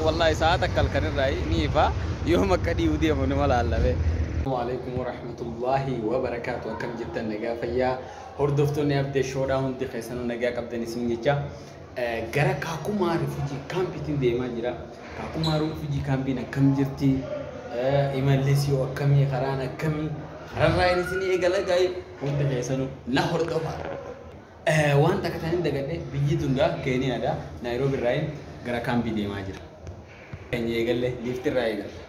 Takka wallaahi sa'a takka halkan irraa ni ifa yoom akka dhi'uu deemu nama laallabe. Assalamu alaikum warahmatullahi wabarakatuh. Akkam jirtan nagaa fayyaa hordoftoonni Abdee Shoodhaa hundi keessanuu nagaa qabdan isin jecha gara Kaakumaa Refugee Campiitiin deemaa jira. Kaakumaa Refugee Campiin akkam jirti? Imallis yoo akkamii karaan akkamii? Kararraa inni isin eegala gaa'ee hundi keessanuu na hordofaa. Waan takka ta'an dagadhe biyyi tun gaa Keeniyaadha. Naayiroobi irraa gara kaampii deemaa jira. Keenya eegalle liifti irraa eegalla.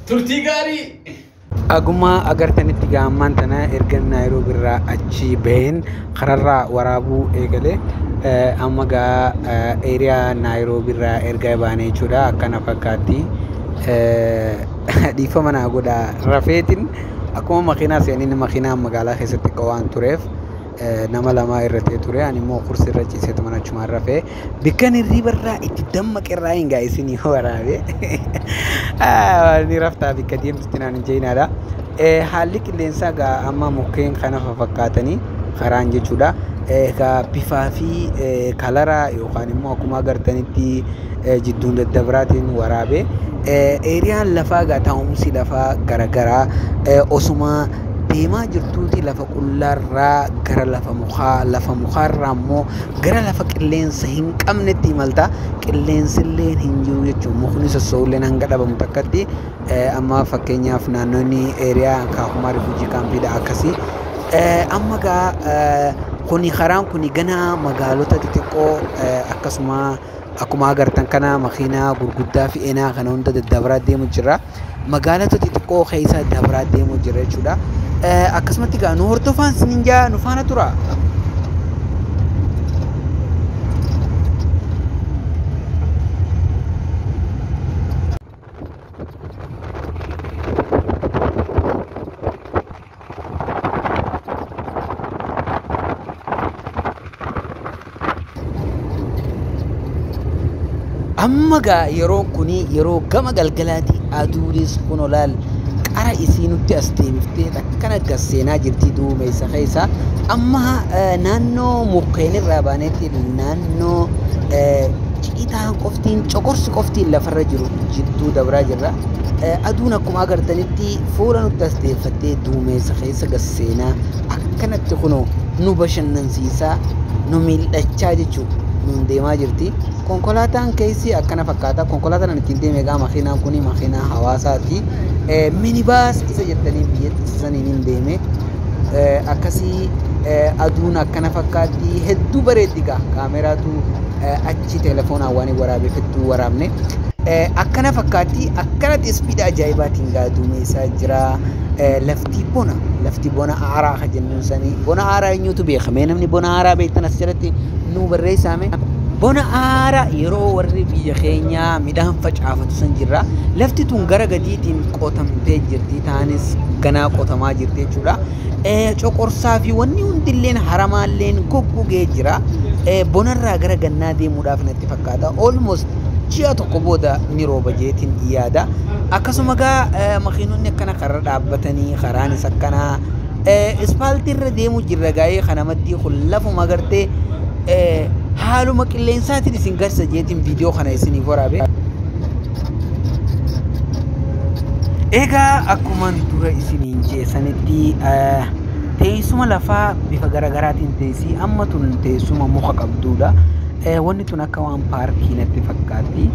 Turtii gaarii! Aguma agartanitti gaammaan tana erga Naayiroobi irraa achi baheen kararraa waraabuu eegale. Amma gaa area Naayiroobi irraa erga baane jechuudha akkana fakkaatti. Dhiifama naa godha rafeetiin akkuma makiinaa seenin makiinaa magaalaa keessatti xiqqoo waan tureef nama lama irratee ture ani immoo kursi irra ciiseetu mana achumaan rafee bikkan hirriiba irraa itti dammaqe irraa hin gaa isinii waraabe. Ni raftaa bikka deemtutti naan hin jeinaadha. Haalli qilleensaa gaa amma mukkeen kana fakkaatanii karaan jechuudha. Egaa bifaa fi kalara yookaan immoo akkuma agartanitti jidduun daddabraatiin waraabe. Eeriyaan lafaa gaa taa'umsi lafaa garagaraa osuma deemaa jirtuuti lafa qullaarraa gara lafa mukaa lafa mukaarraa immoo gara lafa qilleensa hin qabnetti imalta. Qilleensillee hin jiru jechuudha. Mukni sosso'ulleen hanga dhabamu takkatti amma fakkeenyaaf naannoonni eeriyaa Kaakumaa Refugee Campiidha akkasii. Amma gaa kuni karaan kuni gana magaalota xixiqqoo akkasuma akkuma agartan kana makiinaa gurguddaa fi enaa kana hunda daddabaraa deemu jira. Magaalota xixiqqoo keessa dabraa deemu jira jechuudha. Akkasumatti gaa nu hordofaan isiniin jaa nu faana tura. Amma gaa yeroon kuni yeroo gama galgalaati aduunis kun olaal qara isii nutti as deebiftee akkana gas seenaa jirti duumessa keessa. Amma naannoo mukkeen irraa baanetti naannoo citaan qoftiin coqorsi qoftiin lafarra jiru jidduu dabraa jirra. Aduun akkuma agartanitti fuula nutti as deeffattee duumessa keessa gas seenaa akkanatti kunoo nu bashannansiisaa nu miidhachaa jechuudha nuun deemaa jirti. Konkolaataan keessi akkana fakkaata. Konkolaataan ani ittiin deeme egaa makiinaan kuni makiinaa hawaasaati. Minibaas isa jettanii biyyatti saniin hin deeme. Akkasii aduun akkana fakkaatti hedduu bareeddi gaa kaameraatu achi telefoonaan waan hin waraabeef hedduu waraabne. Akkana fakkaatti akkanatti ispiida ajaa'ibaatiin gaa duumessaa jira. Lafti bona lafti bona aaraa ka jennuun sanii bona aaraa eenyutu beeka mee namni bona aaraa beektan as jalatti nuu barreessaame. Bona aaraa yeroo warri biyya keenyaa midhaan facaafatu san jirra. Lafti tun gara gadiitiin qotamtee jirti. Taanis ganaa qotamaa jirti jechuudha. Coqorsaa fi wanni hundilleen haramaalleen goggogee jira. Bonarraa gara gannaa deemuudhaaf natti fakkaata. Almost ji'a tokko booda ni rooba jeetiin yaada. Akkasuma gaa makiinonni akkana karra dhaabbatanii karaanis akkana ispaaltii irra deemuu jirra gaa'ee kana maddii kun lafuma agartee haaluma qilleensaatiin isin garsa jeetiin viidiyoo kana isiniif waraabe. Egaa akkuman dura isiniin jeesanitti teessuma lafaa bifa garaagaraatiin teessii amma tun teessuma muka qabduudha. Wanni tun akka waan paarkii natti fakkaatti.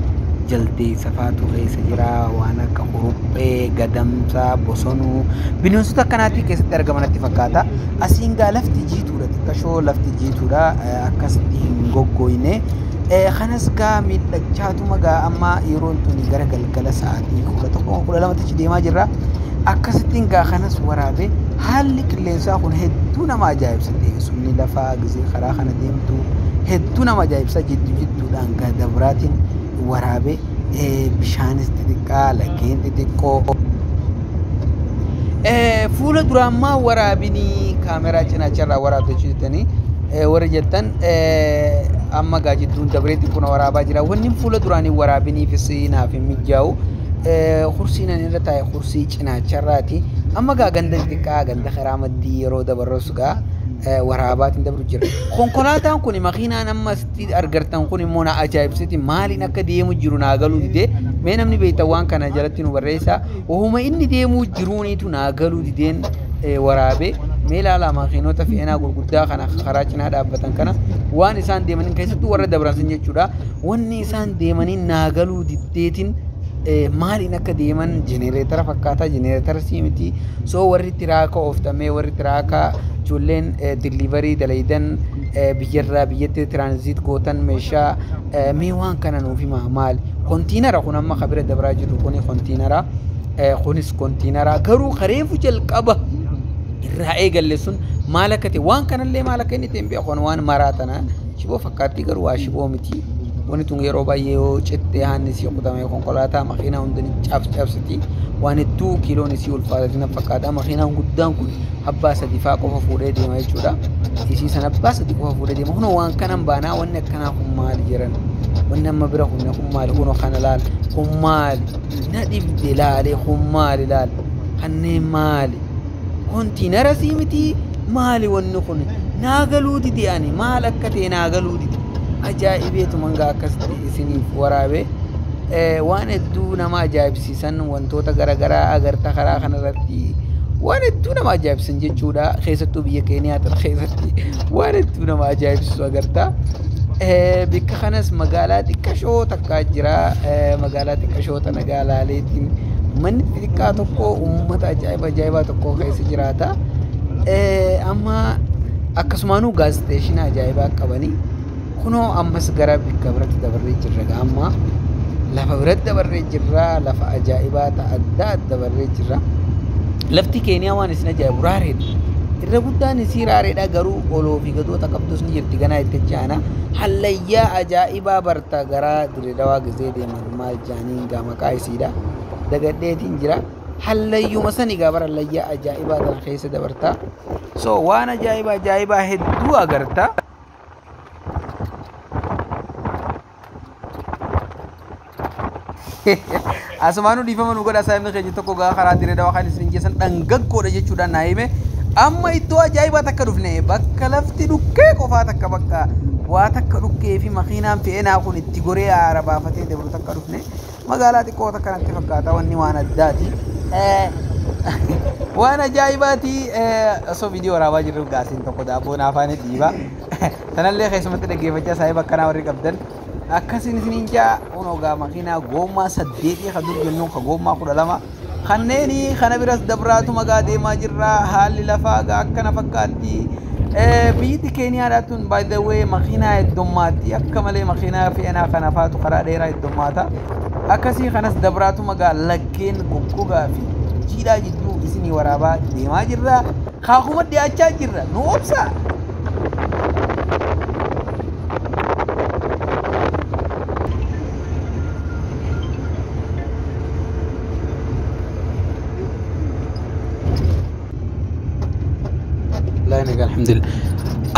Jaldeessa faatu keessa jira waan akka kuruphee, gadamsaa, bosonuu bineensota akkanaatii keessatti argaman natti fakkaata. Asiin gaa lafti jiituudha xiqqashoo lafti jiituudha akkasitti hin goggoyne. Kanas gaa miidhachaatuma gaa amma yeroon tuni gara galgala sa'aatii 11 12 deemaa jirra. Akkasittiin gaa kanas waraabe haalli qilleensaa kun hedduu nama ajaa'ibsa. Teessumni lafaa gisee karaa kana deemtu hedduu nama ajaa'ibsa jidduu jidduudhaan gaa dabraatiin waraabe bishaanis xixiqqaa laggeen xixiqqoo. Fuula duraammaa waraabinii kaameraa cinaacharraa waraabde jettanii warri jettan amma gaa jidduun dabreetti kun waraabaa jira. Wanni fuula duraanii waraabiniifis naaf hin mijaa'u. Kursiin ani irra taa'e kursii cinaacharraati. Amma gaa ganda xixiqqaa ganda karaa maddii yeroo dabarros gaa Waraabaatiin dabru jira. Konkolaataan kun, makiinaan amma asitti argartan kun immoo na ajaa'ibsiiti. Maaliin akka deemu jiru naa galuu didee. Mee namni beektan waan kana jalatti nu barreessa. Ohuma inni deemuu jiruunitu naa galuu dideen waraabee. Mee ilaalaa, makiinota fe'inaa gurguddaa kana karaa cinaa dhaabbatan kana, waan isaan deemaniin, keessattuu warra dabran san jechuudha. Wanni isaan deemaniin naa galuu diddeetiin, maaliin akka deeman, jenereetara fakkaataa, jenereetara sii miti. So warri tiraaka ooftamee, warri tiraaka, ijoolleen delivery dalaydan, biyyarraa biyyatti transit gootan meeshaa, mee waan kana nuuf himaa. Maali? Kontiinara kun amma kabira dabraa jiru kuni kontiinara, kunis kontiinara. Garuu kareefu jalqaba irraa eegalle sun maal akka ta'e, waan kanallee maal akka inni ta'e hin beeku. Waan maraa tana shiboo fakkaatti, garuu waa shiboo miti. Wanni tun yeroo baay'ee yoo cittee haanni isii kutame konkolaataa makiinaa hundi ni cabsiti. Waan hedduu kiiloon isii ulfaatati na fakkaata. Makiinaan guddaan kun abbaa sadi faa qofa fuudhee deema jechuudha. Isii sana abbaa sadi qofa fuudhee deema. Kunoo waan kanan baanaa, wanni akkanaa kun maali jiran? Wanni amma bira kunne kun maali? Kunoo kana laal, kun maali? Na dhibde laalee, kun maali? Laal, kanneen maali? Kontiinara sii miti, maali wanni kun? Naa galuu dide, ani maal akka ta'e naa galuu dide. Ajaa'ibeetu mangaa akkasitti isiniif waraabee. Waan hedduu nama ajaa'ibsiisan, wantoota garaagaraa agarta karaa kanarratti, waan hedduu nama ajaa'ibsiisan jechuudha. Keessattuu biyya Keeniyaa tana keessatti waan hedduu nama ajaa'ibsiisu agarta. Bikka kanas magaalaa xiqqashoo takkaa jira. Magaalaa xiqqashoo tana gaalaaleetiin manni xixiqqaa tokko uummata ajaa'iba ajaa'ibaa tokko keessa jiraata. Amma akkasumaanuu gas station ajaa'ibaa qabanii. Kunoo ammas gara bikka biratti dabarree jirra. Amma lafa biratti dabarree jirra, lafa ajaa'ibaa ta'a adda dabarree jirra. Lafti Keeniyaa waan isin ajaa'ibu raareedha. Irra guddaan isii raareedha, garuu oloo fi gadoota qabdus ni jirti, ganaa itti chaana. Hallayyaa ajaa'ibaa barta gara Diredawaa gizee deeman, maal jaaniin gaa, maqaa isiidha. Dagadheetiin jira. Hallayyuma sani gaa bara hallayyaa ajaa'ibaa tana keessa dabarta. So waan ajaa'ibaa ajaa'ibaa hedduu agarta. Asumaanuu dhiifama nu godha, saayimni keenya tokko gaa karaa diree dawaa kan isin geessan dhangaggoodha jechuudhaan naa hime. Amma iddoo ajaa'ibaa takka dhufne, bakka lafti dhukkee qofaa takka, bakka waa takka dhukkee fi makiinaan fe'inaa kun itti goree aara baafatee dabru takka dhufne. Magaalaa xiqqoo takka natti fakkaata, wanni waan addaati. Waan ajaa'ibaati. Osoo viidiyoo waraabaa jirru gaasiin tokko daabboon afaan dhiiba. Tanallee keessumatti dhaggeeffachaa saayiba akkanaa warri qabdan. Akkasiin isiniin jaa, kunoo gaa makiinaa goommaa 8 ka dur jennuun ka goommaa 12 kanneeni kana biras dabraatu magaa deemaa jirra. Haalli lafaa gaa akkana fakkaatti. Biyyi Keeniyaadhaa tun, by the way, makiinaa heddummaatti akka malee, makiinaa fe'anaa kana faatu karaa dheeraa heddummaata. Akkasii kanas dabraatu magaa laggeen goggogaa fi jiidhaa jidduu isinii waraabaa deemaa jirra. Kaakuma dhiyaachaa jirra, nu obsaa. Wallahi nagaa, alhamdulillah.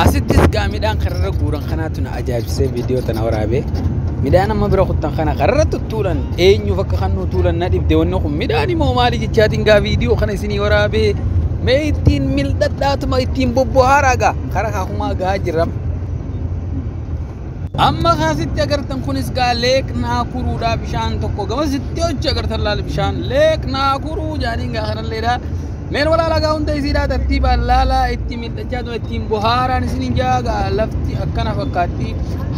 Asittis gaa midhaan kararra guuran kanaatu na ajaa'ibsee viidiyoo tana waraabee. Midhaan amma bira kuttan kana kararra tuttuulan, eenyuuf akka kan nu tuulan na dhibde. Wanni kun midhaan immoo maali jechaatiin gaa viidiyoo kana isinii waraabee. Mee ittiin mildhadhaatuma ittiin bobbohaaraa gaa kara kaakumaa gaa jirra. Amma kaasitti agartan kunis gaa Lake Nakuruudha, bishaan tokko gamasitti hojii agartan laal, bishaan Lake Nakuru jaaniin gaa kanalleedha. Meen walaalaa gaa hunda isiidhaa tartiibaan laalaa, itti miidhachaa tuma ittiin bohaaraan isiniin jaa. Gaa lafti akkana fakkaatti,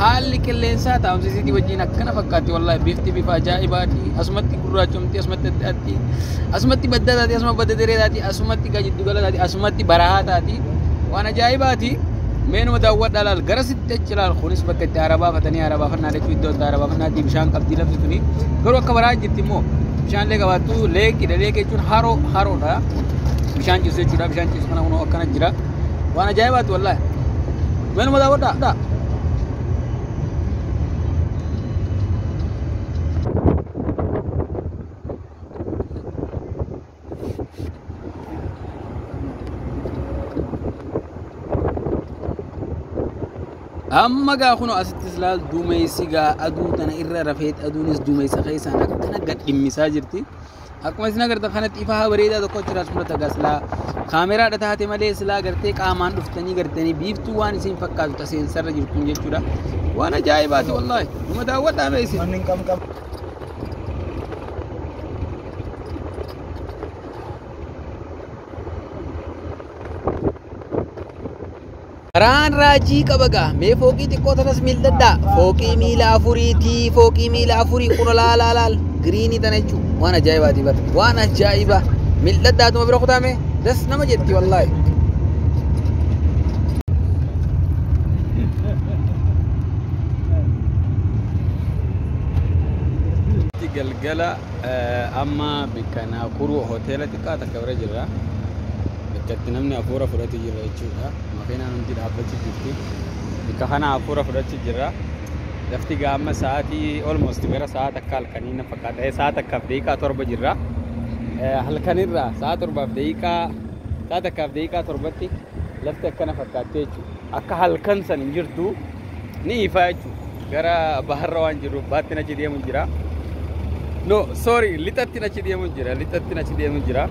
haalli qilleensaa taa'umsa isiitii wajjin akkana fakkaatti. Wallaahi bifti bifa ajaa'ibaati. Asumatti gurraachomti, asumatti adda, asumatti baddaa taati, asuma badda deree taati, asumatti gaa jiddu gala taati, asumatti barahaa taati, waan ajaa'ibaati. Meenuma daawwadhaa laal, gara sitti achi laal. Kunis bakka itti aara baafatanii, aara baafannaa jechuun iddoo itti aara baafannaatti bishaan qabdi lafti tuni, garuu akka baraa jirti immoo bishaan illee qabaattu. Lakeidha, lake jechuun haroo, haroodha, bishaan ciisu jechuudha. Bishaan ciisu kana kunoo akkana jira, waan ajaa'ibaati wallaahi. Meenuma daawwadhaa. Amma gaa kunoo asittis laal, duumessi gaa aduu tana irra rafeet, aduunis duumessa keessaan akkana gad dhimmisaa jirti. Akkuma isin agartan kanatti ifaa bareedaa tokko achirraas mul'ata gaslaa. Kaameraadha taate malee silaa gartee qaamaan dhuftanii gartanii biiftuu waan isin fakkaatu taseensarra jirtuun jechuudha. Waan ajaa'ibaati wallaahi. Numa daawwadhaa mee isin. Manni hin qabqab. Karaan raajii qaba gaa. Mee fooqii xiqqoo tanas miilladhaa. Fooqii miila afuriitii, fooqii miila afurii kuna laal laal. Giriinii tana jechuun waan ajaa'ibaati bar. Waan ajaa'ibaa. Miilladhaatuma bira kutaame das nama jetti wallaahi. Galgala amma bikka Naakuru hoteela xiqqaa takka bira jirra. Bakka itti namni hafuura fudhatu jira jechuudha. Makiinaan hundi dhaabbachuu jirti. Bakka kana hafuura fudhachuu jirra. Lafti gaama sa'aatii almost gara sa'a takka halkanii na fakkaata. Sa'a takkaaf daqiiqaa 7 jirra. Halkanirraa sa'a 7f daqiiqaa sa'a takkaaf daqiiqaa 7tti lafti akkana fakkaatte jechuudha. Akka halkan san hin jirtu ni ifaa jechuudha. Gara baharra waan jirruuf baatti achi deemu jira. No, sorry, lixatti achi deemu jira. Lixatti achi deemu jira.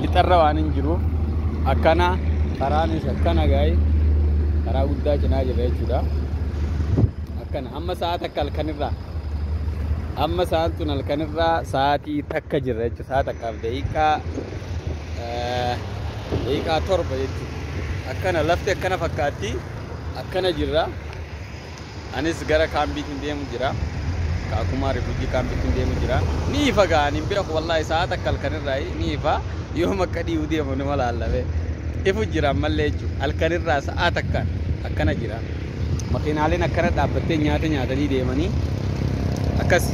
Lixarra waan hin jiru akkana karaanis akkana gaa'e karaa guddaa cinaa jira jechuudha. Akkana amma sa'a takka halkanirraa amma sa'aan tun halkanirraa sa'aatii takka jirra jechuudha. Sa'a takkaaf daqiiqaa 7 jechuudha. Akkana lafti akkana fakkaatti akkana jirra. Anis gara kaambiitiin deemu jira. Kaakuma refugee kaambiitiin deemu jira. Ni ifa ga'an hin beeku wallaahi sa'a takka halkanirraa ni ifa yoom akka dhiibu deemu nama laallabe. Ifu jira ammallee jechuudha. Halkanirraa sa'a takkaan akkana jira. Makiinaaleen akkana dhaabbattee nyaata nyaatanii deemanii akkas.